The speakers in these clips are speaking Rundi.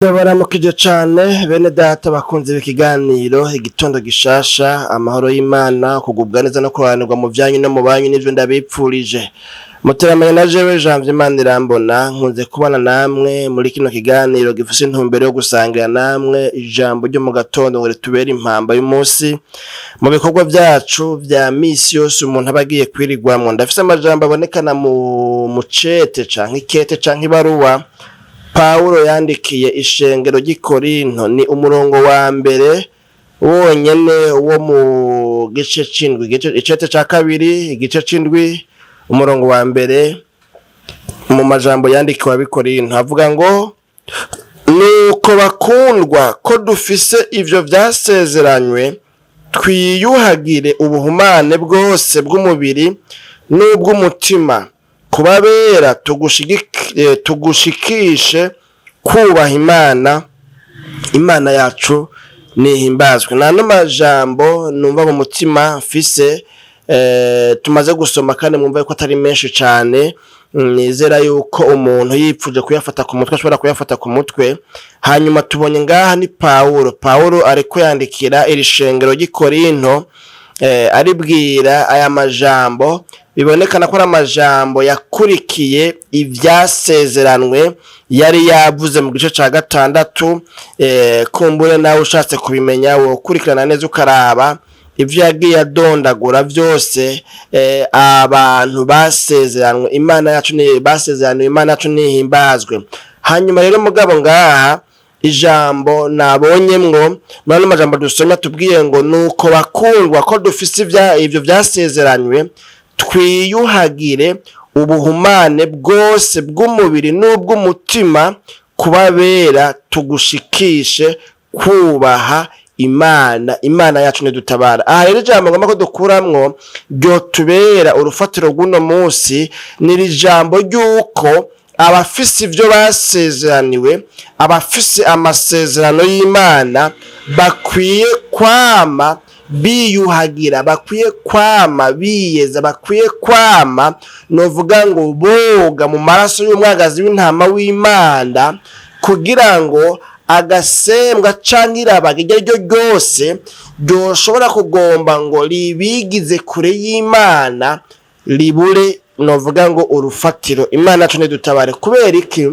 Ndabaramukije cane bene data bakunzi b'ikiganiro igitondo gishasha. Amahoro y'Imana, kugubwa neza no kuroranirwa mu vyanyu no mu banyu nivyo ndabipfurije. Muteramanye na jewe Janvier Manirambona, nkunze kubana namwe muri kino kiganiro gifise intumbero yo gusangira namwe ijambo ryo mu gatondo ngo ritubere impamba y'umunsi mu bikorwa vyacu vya misi yose umuntu aba agiye kwirigwamwo. Ndafise amajambo abonekana mu mucete canke ikete canke ibaruwa Pawulo yandikiye ishengero ry'i Korinto. Ni umurongo wa mbere wonyene wo mu gice c'indwi, icete ca kabiri, igice c'indwi, umurongo wa mbere. Mu majambo yandikiwe ab'i Korinto avuga ngo: "Nuko bakundwa, ko dufise ivyo vyasezeranywe, twiyuhagire ubuhumane bwose bw'umubiri n'ubw'umutima, kubabera tugushikishe kubaha Imana." Imana yacu nihimbazwe. Nano majambo numva mu mutima mfise, tumaze gusoma kandi mwumva yuko atari menshi cane. Nizera yuko umuntu yipfuje kuyafata ku mutwe ashobora kuyafata ku mutwe. Hanyuma tubonye ngaha ni Pawulo ariko yandikira iri shengero ry'i Korinto, aribwira aya majambo bibonekana ko ari amajambo yakurikiye ibyasezeranwe yari yavuze mu gice ca gatandatu. Kumbure nawe ushatse kubimenya wokurikirana neza ukaraba ivyo yagiye adondagura vyose, abantu basezeranwe Imana yacu ni basezeranwe. Imana yacu nihimbazwe. Hanyuma rero mugabo ngaha ijambo nabonyemwo muri ano majambo dusomye atubwiye ngo: "Nuko bakundwa, ko dufise ivyo vyasezeranywe, twiyuhagire ubuhumane bwose bw'umubiri n'ubw'umutima, kubabera tugushikishe kubaha Imana." Imana yacu nidutabara. Aha rero ijambo ngomba ko dukuramwo ryotubera urufatiro rw'uno munsi ni iri jambo ry'uko abafise ivyo basezeraniwe, abafise amasezerano y'Imana, bakwiye kwama biyuhagira, bakwiye kwama biyeza, bakwiye kwama novuga ngo boga mu maraso y'umwagazi w'intama w'Imana, kugira ngo agasembwa canke irabaga iryo ari ryo ryose ryoshobora kugomba ngo ribigize kure y'Imana ribure novuga ngo urufatiro. Imana yacu nidutabare. Kubera iki?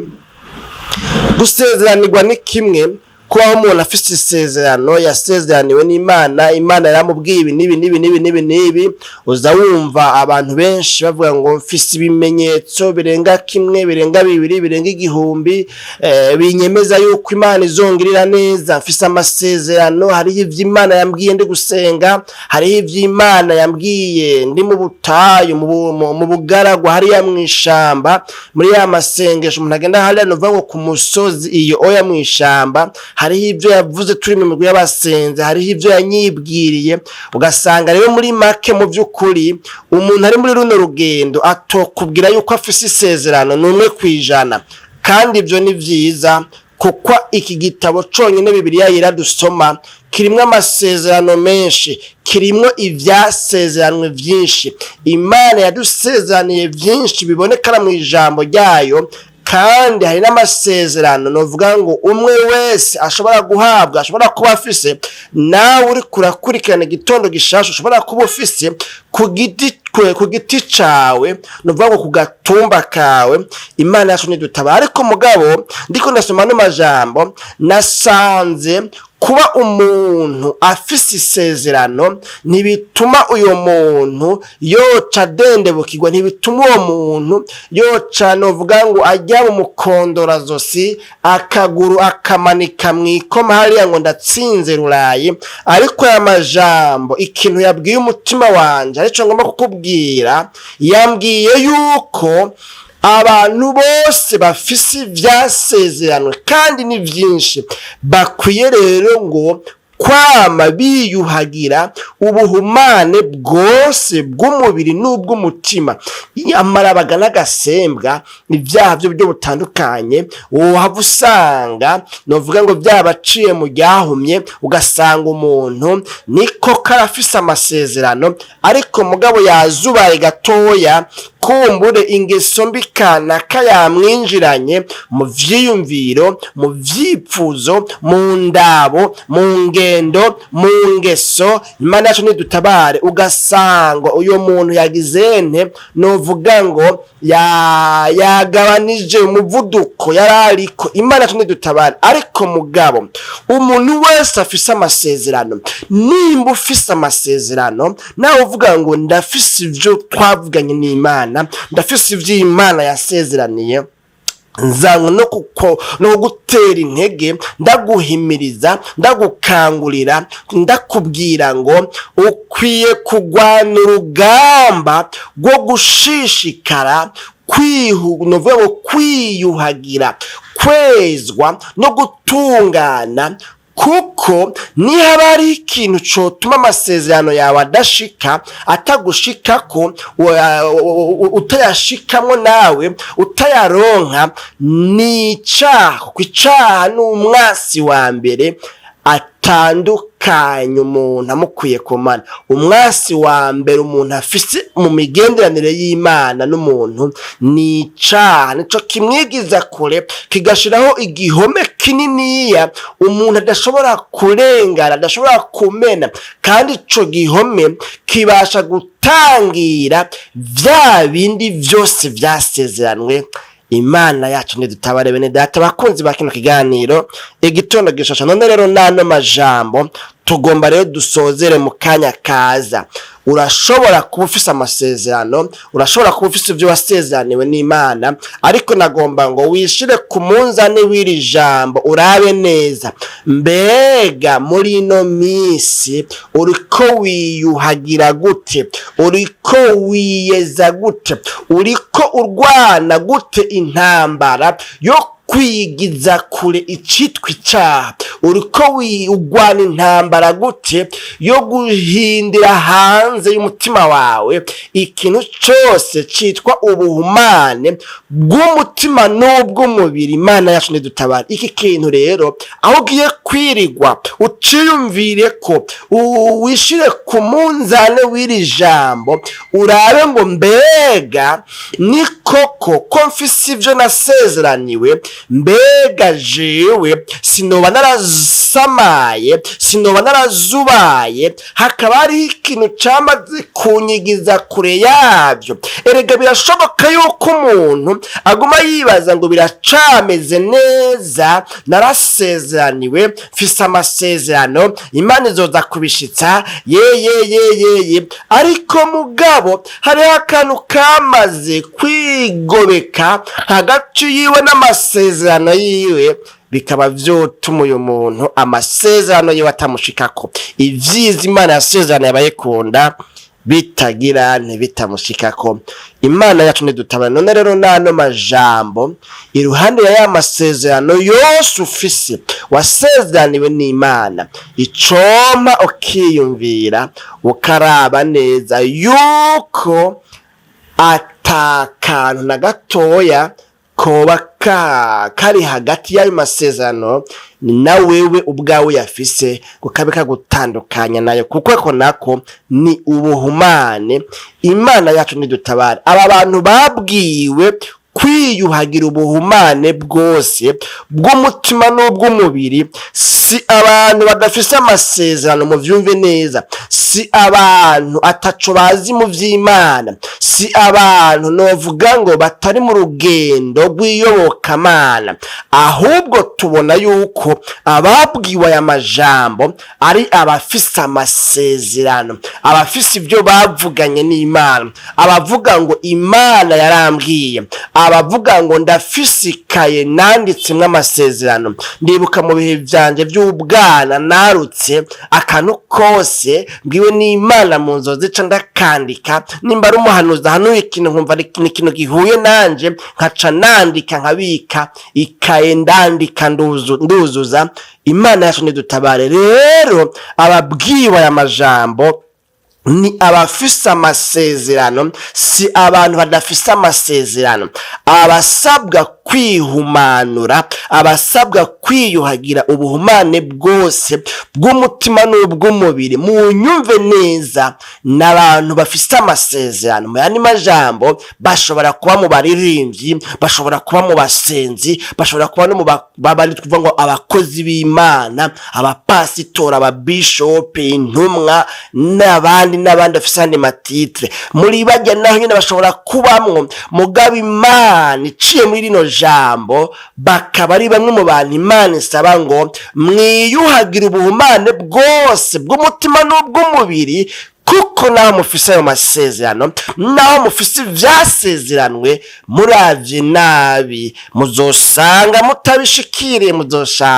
Gusezeranirwa ni kimwe, kubaho umuntu afise isezerano yasezeraniwe n'Imana, Imana yaramubwiye ibi n'ibi n'ibi n'ibi n'ibi n'ibi. Uza wumva abantu benshi bavuga ngo mfise ibimenyetso birenga kimwe, birenga bibiri, birenga 1000, binyemeza yuko Imana izongirira neza. Mfise amasezerano, hariho ivyo Imana yambwiye ndi gusenga, hariho ivyo Imana yambwiye ndi mu butayu, mu bugaragwa hariya mw'ishamba, muri ya masengesho umuntu agenda hariya novuga ngo ku musozi iyo oya mw'ishamba, hariho ivyo yavuze turi mu migwi y'abasenze, hariho ivyo yanyibwiriye. Ugasanga rero muri make, mu vy'ukuri, umuntu ari muri runo rugendo atokubwira yuko afise isezerano ni 1%. Kandi ivyo ni vyiza, kuko iki gitabo conyine Bibiliya yera dusoma kirimwo amasezerano menshi, kirimwo ibyasezeranwe vyinshi. Imana yadusezeraniye vyinshi bibonekana mu ijambo ryayo, kandi hari n'amasezerano novuga ngo umwe wese ashobora guhabwa, ashobora kuba afise. Nawe uri kurakurikirana igitondo gishasha ushobora kuba ufise ku giti cawe, novuga ngo ku gatumba kawe. Imana yacu nidutabara. Ariko mugabo ndiko ndasoma ano majambo, nasanze kuba umuntu afise isezerano ntibituma uyo muntu yoca adendebukirwa, ntibituma uwo muntu yoca novuga ngo ajya mu mukondorazosi, akaguru akamanika mw'ikoma hariya ngo ndatsinze rurayi. Ariko aya majambo, ikintu yabwiye umutima wanje arico ngomba kukubwira, yambwiye yuko abantu bose bafise ibyasezeranwe, kandi ni byinshi, bakwiye rero ngo kwama biyuhagira ubuhumane bwose bw'umubiri n'ubw'umutima, amarabaga n'agasembwa, ibyaha by'uburyo butandukanye. Wohava usanga novuga ngo byabaciye mu ryahumye, ugasanga umuntu niko karafise amasezerano, ariko mugabo yazubaye gatoya. Kumbure ingeso mbi kanaka yamwinjiranye mu vyiyumviro, mu vyipfuzo, mu ndabo, mu ngendo, mu ngeso. Imana yacu nidutabare. Ugasanga uyo muntu yagize nte, novuga ngo yagabanije umuvuduko yarariko. Imana yacu nidutabare. Ariko mugabo umuntu wese afise amasezerano, nimba ufise amasezerano nawe uvuga ngo ndafise ivyo twavuganye n'Imana, ndafise ivyo Imana yasezeraniye, nzanywe no kuko no gutera intege, ndaguhimiriza, ndagukangurira, ndakubwira ngo ukwiye kurwana urugamba rwo gushishikara novuga ngo kwiyuhagira, kwezwa no gutungana, kuko niba ari ikintu cotuma amasezerano yawe adashika, atagushikako, utayashikamwo nawe utayaronka, ni icaha, kuko icaha ni umwasi wa mbere atandukanye umuntu amukwiye ku Mana. Umwasi wa mbere umuntu afise mu migenderanire y'Imana n'umuntu ni icaha, nico kimwigiza kure, kigashiraho igihome kininiya umuntu adashobora kurengana, adashobora kumena, kandi ico gihome kibasha gutangira vya bindi vyose vyasezeranwe. Imana yacu ntidutabare. Bene data bakunzi ba kino kiganiro Igitondo Gishasha, none rero n'ano majambo tugomba rero dusozere mu kanya kaza. Urashobora kuba ufise amasezerano, urashobora kuba ufise ivyo wasezeraniwe n'Imana, ariko nagomba ngo wishire ku munzani w'iri jambo, urabe neza: mbega muri ino minsi uriko wiyuhagira gute? Uriko wiyeza gute? Uriko urwana gute intambara yo kwigiza kure icitwa icaha? Uriko urwana intambara gute yo guhindira hanze y'umutima wawe ikintu cose citwa ubuhumane bw'umutima n'ubw'umubiri? Imana yacu ntidutabare. Iki kintu rero, aho ugiye kwirigwa, uciyumvire ko wishire ku munzane w'iri jambo, urabe ngo mbega ni koko ko mfise ivyo nasezeraniwe? Mbega jewe sinoba narasamaye, sinoba narazubaye, hakaba hariho ikintu camaze kunyigiza kure yavyo? Erega birashoboka yuko umuntu aguma yibaza ngo biracameze neza, narasezeraniwe, mfise amasezerano, Imana izoza kubishitsa, yeyeyeyeye, ariko mugabo hariho akantu kamaze kwigobeka hagati yiwe n'amasezerano yiwe, bikaba vyotuma uyu muntu amasezerano yiwe atamushikako, ivyiza Imana yasezerano yabayikunda bitagira ntibitamushikako. Imana yacu ntidutabara. None rero n'ano majambo, iruhande ya ya masezerano yose ufise wasezeraniwe n'Imana, icoma ukiyumvira, ukaraba neza yuko ata kantu na gatoya koba kari hagati y'ayo masezerano na wewe ubwawe yafise, ngo kabe kagutandukanya nayo, kuko ako nako ni ubuhumane. Imana yacu ntidutabare. Aba bantu babwiwe kwiyuhagira ubuhumane bwose bw'umutima n'ubw'umubiri si abantu badafise amasezerano, muvyumve neza, si abantu ataco bazi mu vy'Imana, si abantu novuga ngo batari mu rugendo rw'iyobokamana, ahubwo tubona yuko ababwiwe aya majambo ari abafise amasezerano, abafise ibyo bavuganye n'Imana, abavuga ngo Imana yarambwiye, abavuga ngo ndafise ikaye nanditsemwo amasezerano. Ndibuka mu bihe vyanje vy'ubwana, narutse akantu kose mbwiwe n'Imana mu nzozi ca ndakandika. Nimba ari umuhanuzi ahanuye ikintu, nkumva ni ikintu gihuye nanje, nkaca nandika, nkabika ikaye, ndandika, nduzuza. Imana yacu ntidutabare. Rero ababwiwe aya majambo ni abafise amasezerano, si abantu badafise amasezerano. Abasabwa kwihumanura, abasabwa kwiyuhagira ubuhumane bwose bw'umutima n'ubw'umubiri. Mu nyumve neza, n'abantu bafise amasezerano. Mu yandi majambo, bashobora kuba mu baririmbyi, bashobora kuba mu basenzi, bashobora kuba no mu babandi tuvuga ngo abakozi b'Imana, abapasitori, ababishope, intumwa n'abandi n'abandi bafise andi ma titres. Muri bajya naho nyine bashobora kubamwo, mugabo Imana iciye muri rino jambo bakaba ari bamwe mu bantu Imana isaba ngo mwiyuhagire ubuhumane bwose bw'umutima n'ubw'umubiri, kuko naho mufise ayo masezerano, naho mufise ibyasezeranwe, muravye nabi muzosanga mutabishikiriye,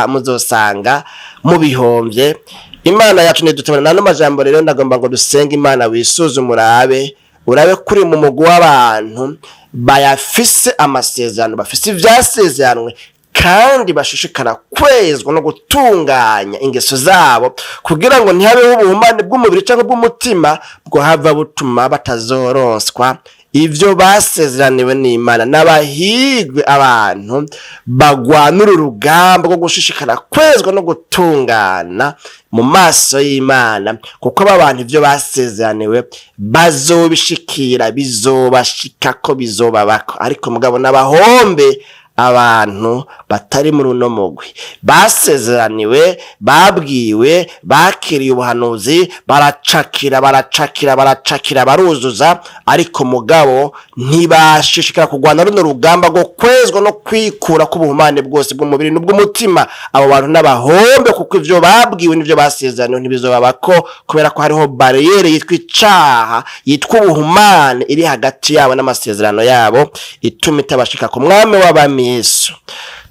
muzosanga mubihomvye. Imana yacu ntidutabona nano majambo. Rero ndagomba ngo dusenge Imana. Wisuzume, urabe kuri mu mugwi w'abantu bayafise amasezerano, bafise ibyasezeranwe, kandi bashishikara kwezwa no gutunganya ingeso zabo kugira ngo ntihabeho ubuhumane bw'umubiri cyangwa bw'umutima bwohava butuma batazoronswa ivyo basezeraniwe n'Imana. N'abahigwe abantu bagwanura urugamba rwo gushishikara kwezwa no gutungana mu maso y'Imana, kuko aba bantu ivyo basezeraniwe bazobishikira, bizobashikako, bizobabako. Ariko mugabo n'abahombe abantu batari muri uno mugwi, basezeraniwe, babwiwe, bakiriye ubuhanuzi, baracakira, baracakira, baracakira, baruzuza, ariko mugabo ntibashishikara kurwana runo rugamba rwo kwezwa no kwikura k'ubuhumane bwose bw'umubiri n'ubw'umutima. Abo bantu n'abahombe, kuko ivyo babwiwe n'ivyo basezeraniwe ntibizobabako, kubera ko hariho barrière yitwa icaha, yitwa ubuhumane, iri hagati yabo n'amasezerano yabo, ituma itabashika ku Mwami w'abami Yesu.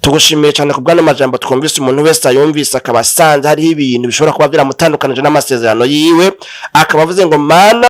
Tugushimiye cyane ku bw'ano majambo twumvise. Umuntu wese ayumvise akaba asanze hariho ibintu bishobora kuba biramutandukanije n'amasezerano yiwe, akaba avuze ngo Mana